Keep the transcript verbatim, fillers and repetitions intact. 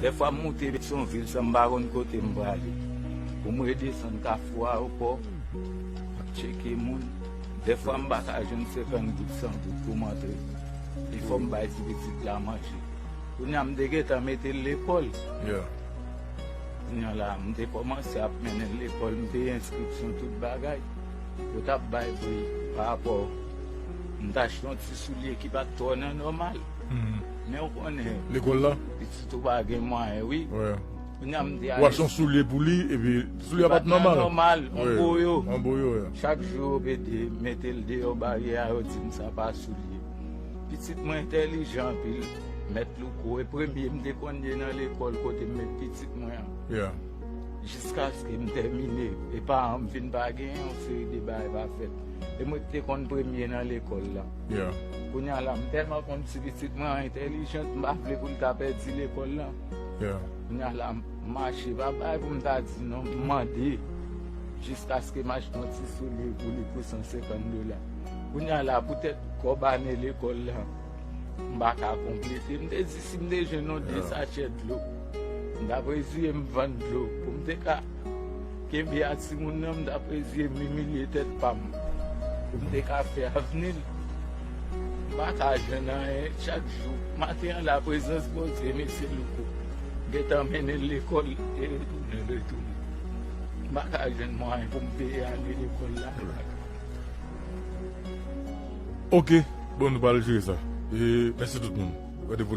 Dèfwa m moute Petyonvil san m pa konn kote m prale. Pou m redesann Kafou Ayewopò, ap tcheke moun. Dèfwa m pa ka jwenn senkant goud, san goud pou m antre. Li fò m bay ti pitit la manje. Kounye a m te gentan mete l lekòl. Kounye a la, m te kòmanse ap mennen l lekòl, m peye enskripsyon, tout bagay. Yo t ap bay pri pa rapò. M t achte yon ti soulye ki pa t twò nan nòmal. Men ou konnen, lekòl la, pitit ou pa gen mwayen, wi. Kounye a m te ale. Ou achte yon soulye pou li, epi soulye a pa t nòmal. Nòmal, yon boyo. Yon boyo, wi. Chak jou yo pede mete l deyò baryè a, yo di m sa pa soulye. Pitit mwen entèlijan anpil. Mèt Louko, e premye m te konn ye nan lekòl kote m met pitit mwen an. Jiskaske m tèmine, e paran m vin pa genyen, yon seri de bagay pa fèt. E mwen ki te konn premye nan lekòl la. Kounye a la, m tèlman konn ti pitit mwen an entèlijant, m pa vle pou l ta pèdi lekòl la. Kounye a la, m mache, pa bay pou m ta di non, m mande. Jiskaske m achte yon ti soulye pou li pou san senkant dola. Kounye a la, poutèt kòb ane lekòl la, m pa ka konplete. M te di si m te jwenn yon de sachè dlo, m t ap reziye m vann dlo. Pou m te ka kenbe a timoun nan, m t ap reziye m imilye tèt pa m. Pou m te ka fè avni l. M pa ka jwenn anyen. Chak jou, maten an la, prezans Bondye, mesye Louko, gentan mennen l lekòl e retounen, retounen. M pa ka jwenn mwayen pou m peye ale lekòl la. Ok, bon, nou pral jere sa. E mèsi tout moun. Randevou